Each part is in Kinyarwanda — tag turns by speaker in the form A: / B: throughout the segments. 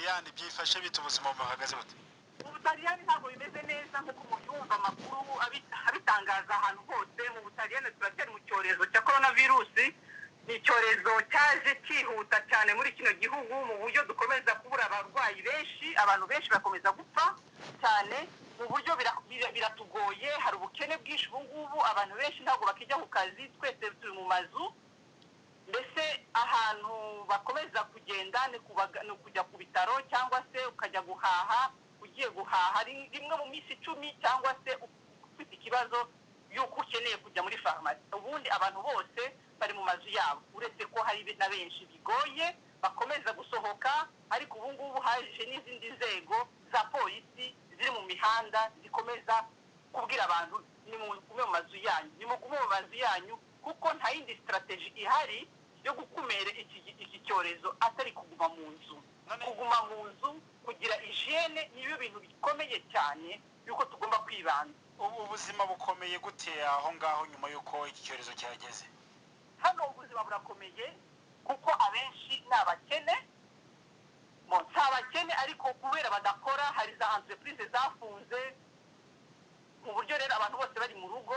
A: Butaliyani byifashe bite, ubuzima buhagaze bute?
B: Mu Butaliyani ntabwo bimeze neza nk'uko mubyumva amakuru abitangaza ahantu hose. Mu Butaliyani turacyari mu cyorezo cya korona virusi. Ni icyorezo cyaje cyihuta cyane muri kino gihugu, mu buryo dukomeza kubura abarwayi benshi, abantu benshi bakomeza gupfa cyane, mu buryo biratugoye. Hari ubukene bwinshi ubu ngubu, abantu benshi ntabwo bakijya ku kazi, twese turi mu mazu. Mbese ahantu bakomeza kugenda ni kujya ku bitaro cyangwa se ukajya guhaha, ugiye guhaha rimwe mu minsi 10, cyangwa se ufite ikibazo y'uko ukeneye kujya muri farumasi. Ubundi abantu bose bari mu mazu yabo, uretse ko hari na benshi bigoye bakomeza gusohoka. Ariko ubu ngubu haje n'izindi nzego za polisi ziri mu mihanda zikomeza kubwira abantu nimugume mu mazu yanyu, nimugume mu mazu yanyu, kuko nta yindi strategy ihari yo gukumira iki cyorezo atari kuguma mu nzu. Kuguma mu nzu, kugira hygiene, niyo bintu bikomeye cyane yuko tugomba kwibanda.
A: Ubu ubuzima bukomeye gute aho ngaho nyuma y'uko iki cyorezo cyageze?
B: Hano ubuzima burakomeye kuko abenshi ni abakene. Si abakene ariko kubera badakora, hari za entreprise zafunze, mu buryo rero abantu bose bari mu rugo,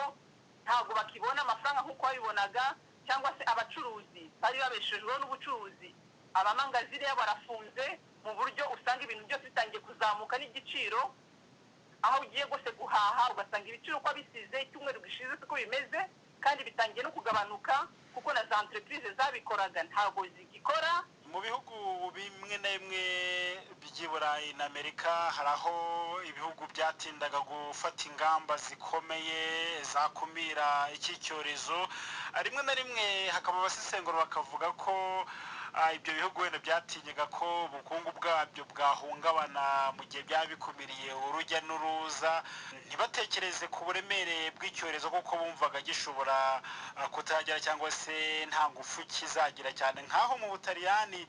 B: ntabwo bakibona amafaranga nk'uko babibonaga, cyangwa se abacuruzi bari babeshejweho n'ubucuruzi, abamangazini yabo barafunze, mu buryo usanga ibintu byose bitangiye kuzamuka n'igiciro. Aho ugiye rwose guhaha ugasanga ibiciro uko bisize icyumweru gishize siko bimeze, kandi bitangiye no kugabanuka kuko na za entreprise zabikoraga ntabwo zigikora.
A: Mu bihugu bimwe na bimwe by'i Burayi na Amerika hari aho ibihugu byatindaga gufata ingamba zikomeye zakumira iki cyorezo. Rimwe na rimwe hakaba abasesengura bakavuga ko ibyo bihugu wenda byatinyaga ko ubukungu bwabyo bwahungabana mu gihe byaba bikumiriye urujya n'uruza, ntibatekereze ku buremere bw'icyorezo kuko bumvaga gishobora kutagera cyangwa se nta ngufu kizagira cyane. Nk'aho mu Butaliyani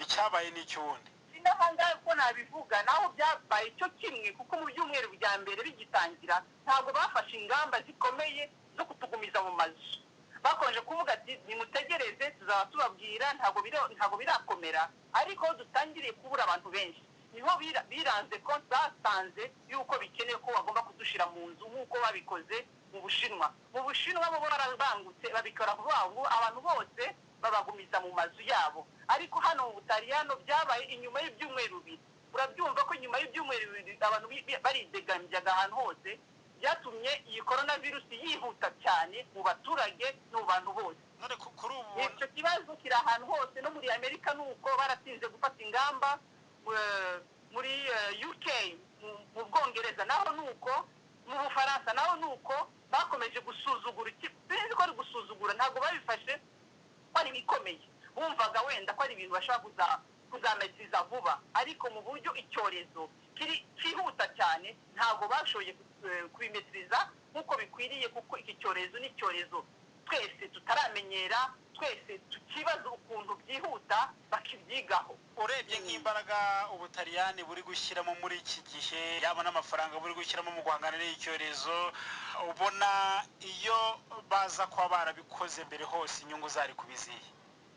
A: icyabaye n'icy'ubundi
B: N'ahangaha uko nabivuga naho byabaye cyo kimwe, kuko mu byumweru bya mbere bigitangira ntabwo bafashe ingamba zikomeye zo kutugumiza mu mazu. Bakomeje kuvuga ati nimutegereze tuzaba tubabwira, ntabwo birakomera. Ariko dutangiriye kubura abantu benshi niho biranze ko basanze yuko bikenewe ko bagomba kudushira mu nzu nk'uko babikoze mu Bushinwa. Mu Bushinwa bo barabangutse babikora vuba vuba, abantu bose babagumiza mu mazu yabo. Ariko hano mu Butaliyano byabaye inyuma y'ibyumweru 2. Urabyumva ko inyuma y'ibyumweru 2 abantu baridegambyaga ahantu hose, byatumye iyi korona virusi yihuta cyane mu baturage no mu bantu bose.
A: Kuri ubu
B: icyo kibazo kiri ahantu hose, no muri Amerika nuko baratinze gufata ingamba, muri UK, mu Bwongereza naho nuko, mu Bufaransa naho nuko bakomeje gusuzugura. Sinzi ko ari gusuzugura, ntabwo babifashe ko ari ibikomeye, bumvaga wenda ko ari ibintu bashobora kuzametiza vuba, ariko mu buryo icyorezo cyihuta cyane ntabwo bashoboye kubimetiriza nk'uko bikwiriye, kuko iki cyorezo ni icyorezo twese tutaramenyera, twese tukibaza ukuntu byihuta bakibyigaho.
A: Urebye nk'imbaraga Ubutaliyani buri gushyiramo muri iki gihe, yaba n'amafaranga buri gushyiramo mu guhangana n'icyorezo, ubona iyo baza kuba barabikoze mbere hose inyungu zari kubiziye?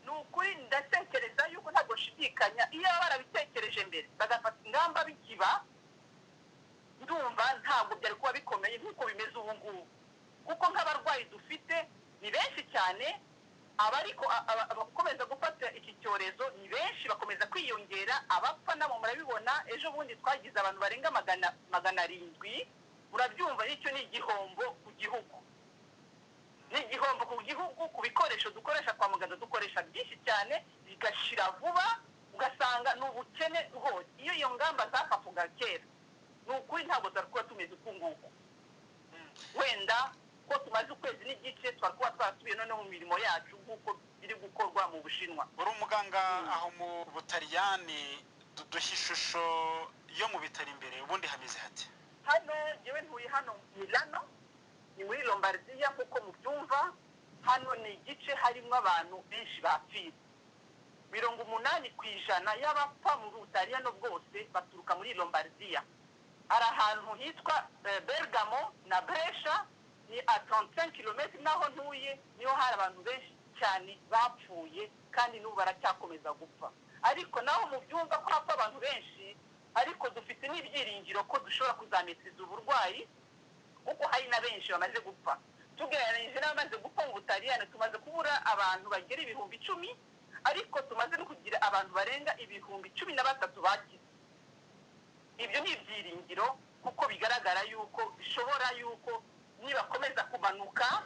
B: Ni ukuri ndatekereza yuko ntabwo nshidikanya, iyo barabitekereje mbere bagafata ingamba bikiba, ndumva ntabwo byari kuba bikomeye nk'uko bimeze ubu ngubu, kuko nk'abarwayi dufite ni benshi cyane, abariko abakomeza gufata iki cyorezo ni benshi, bakomeza kwiyongera, abapfa nabo murabibona. Ejo bundi twagize abantu barenga 700, urabyumva icyo ni igihombo ku gihugu, ni igihombo ku gihugu, ku bikoresho dukoresha kwa muganga dukoresha byinshi cyane bigashira vuba, ugasanga ni ubukene rwose. Iyo iyo ngamba zafatwaga kera ni ukuri ntabwo twari kuba tumeze uku nguku. Wenda ko tumaze ukwezi n'igice twari kuba twarasubiye noneho mu mirimo yacu nk'uko biri gukorwa mu Bushinwa.
A: Uri umuganga aho mu Butaliyani, duhe ishusho yo mu bitaro imbere, ubundi hameze hate?
B: Hano njyewe ntuye hano Milano, ni muri Lombardiya nk'uko mubyumva. Hano ni igice harimo abantu benshi bapfira, 80% y'abapfa mu Butaliyano bwose baturuka muri Lombardiya. Hari ahantu hitwa Bergamo na Brescia, ni a 35 km naho ntuye, niho hari abantu benshi cyane bapfuye, kandi n'ubu baracyakomeza gupfa. Ariko naho mu byumva ko hapfa abantu benshi, Ibyiringiro ko dushobora kuzametiriza uburwayi, kuko hari na benshi bamaze gupfa. Tugereranyije n'abamaze gupfa mu Butaliyani, tumaze kubura abantu bagera 10,000, ariko tumaze no kugira abantu barenga 13,000 bakize. Ibyo ni ibyiringiro, kuko bigaragara yuko bishobora yuko nibakomeza kumanuka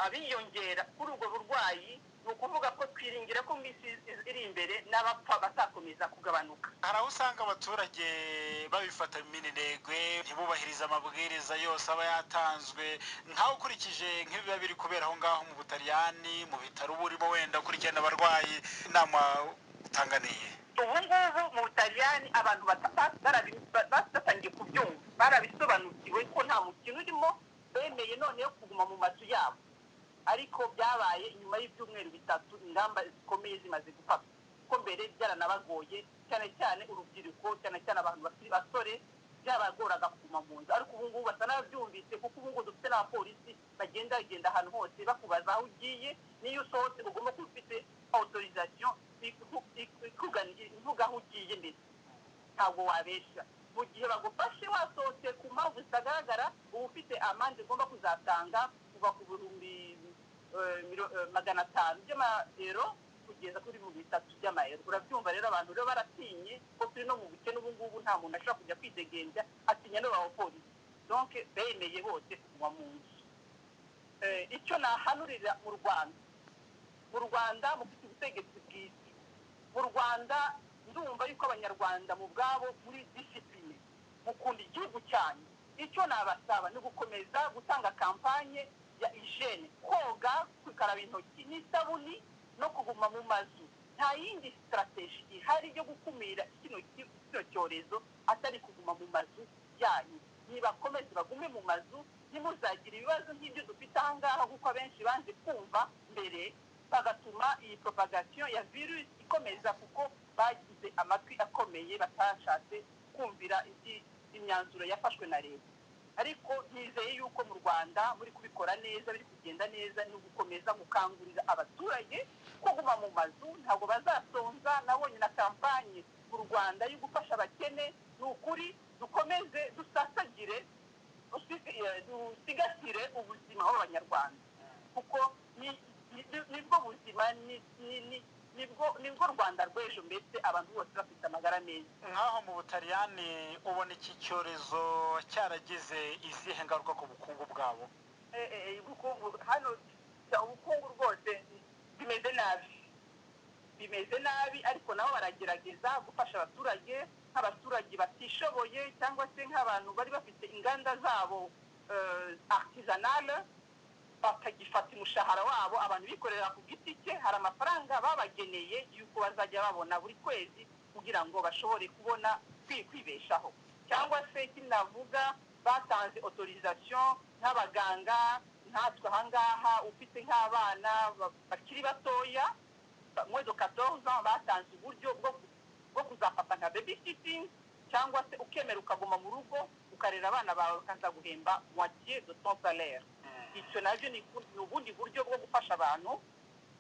B: abiyongera kuri ubwo burwayi, ni ukuvuga ko twiringira ko mu minsi iri imbere n'abapfa bazakomeza kugabanuka.
A: Hari aho usanga abaturage babifata minenegwe, ntibubahirize amabwiriza yose aba yatanzwe. Nkaho ukurikije nk'ibiba biri kubera aho ngaho mu Butaliyani, mu bitaro uba urimo, wenda ukurikirana abarwayi, inama utanganiye?
B: Ubu ngubu mu Butaliyani abantu batangiye kubyumva, barabisobanukiwe ko nta mukino urimo, bemeye noneho kuguma mu mazu yabo. Ariko byabaye nyuma y'ibyumweru 3 ingamba zikomeye zimaze gufatwa, kuko mbere byaranabagoye, cyane cyane urubyiruko, cyane cyane abantu bakiri basore, byabagoraga kuguma mu nzu. Ariko ubu ngubu basa n'ababyumvise, kuko ubu ngubu dufite n'abapolisi bagenda bagenda ahantu hose bakubaza aho ugiye. N'iyo usohotse ugomba kuba ufite autorisation ivuga aho ugiye, mbese ntabwo wabeshya. Mu gihe bagufashe wasohotse ku mpamvu zitagaragara, uba ufite amande ugomba kuzatanga kuva ku 500,000 by'amayero kugeza kuri 3,000 by'amayero. Urabyumva rero, abantu rero baratinye ko turi no mu bukene ubu ngubu, nta muntu ashobora kujya kwidegembya, atinya n'abapolisi. Donc bemeye bose kuguma mu nzu. Icyo nahanurira mu Rwanda, mu Rwanda mufite ubutegetsi bwiza. Mu Rwanda ndumva yuko Abanyarwanda mu bwabo muri discipline, mukunda igihugu cyanyu. Icyo nabasaba ni ugukomeza gutanga campagne ya hygiène, koga, gukaraba intoki n'isabuni no kuguma mu mazu. Nta yindi stratégie ihari yo gukumira kino cyorezo atari kuguma mu mazu yanyu. Nibakomeze bagume mu mazu, ntimuzagire ibibazo nk'ibyo dufite aha ngaha, kuko abenshi banze kumva mbere, bagatuma iyi propagation ya virus ikomeza, kuko bagize amatwi akomeye, batashatse kumvira imyanzuro yafashwe na leta. Ariko nizeye yuko mu Rwanda muri kubikora neza, biri kugenda neza. Ni ugukomeza gukangurira abaturage kuguma mu mazu, ntabwo bazasonza. Nabonye na campagne mu Rwanda yo gufasha abakene. Ni ukuri dukomeze dusasagire, dusigasire ubuzima bw'Abanyarwanda, kuko nibwo buzima, nibwo Rwanda rw'ejo, mbese abantu bose bafite amagara meza.
A: Nk'aho mu Butaliyani ubona iki cyorezo cyaragize izihe ngaruka ku bukungu bwabo?
B: Ubukungu hano, ubukungu rwose bimeze nabi, bimeze nabi, ariko nabo baragerageza gufasha abaturage, nk'abaturage batishoboye cyangwa se nk'abantu bari bafite inganda zabo artisanale bakagifata umushahara wabo. Abantu bikorera ku giti cye, hari amafaranga babageneye yuko bazajya babona buri kwezi kugira ngo bashobore kubona kwibeshaho. Cyangwa se kinavuga batanze autorisation nk'abaganga, nkatwe ahangaha ufite nk'abana bakiri batoya, moins de 14 ans, batanze uburyo bwo kuzafata nka babysitting, cyangwa se ukemera ukaguma mu rugo ukarera abana bawe, bakazaguhemba moitié de ton salaire. Icyo nabyo ni ubundi buryo bwo gufasha abantu.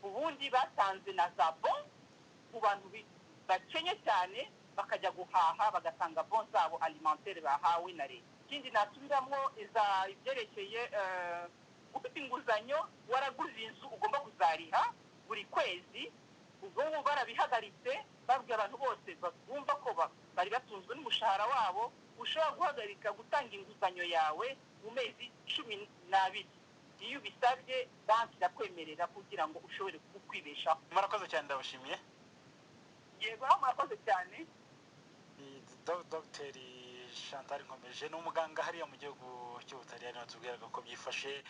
B: Ubundi batanze na za bon ku bantu bakenye cyane, bakajya guhaha bagatanga bon zabo alimentaire bahawe na leta. Ikindi nasubiramo ibyerekeye ufite inguzanyo, waraguze inzu ugomba kuzariha buri kwezi, ubwo ngubu barabihagaritse. Babwiye abantu bose bumva ko bari batunzwe n'umushahara wabo, ushobora guhagarika gutanga inguzanyo yawe mu mezi 12 iyo ubisabye banki irakwemerera, kugira ngo ushobore kwibeshaho.
A: Murakoze cyane, ndabashimiye.
B: Yego, murakoze cyane.
A: Dogiteri Chantal Nkomeje ni umuganga hariya mu gihugu cy'Ubutaliyani, watubwiraga ko byifashe.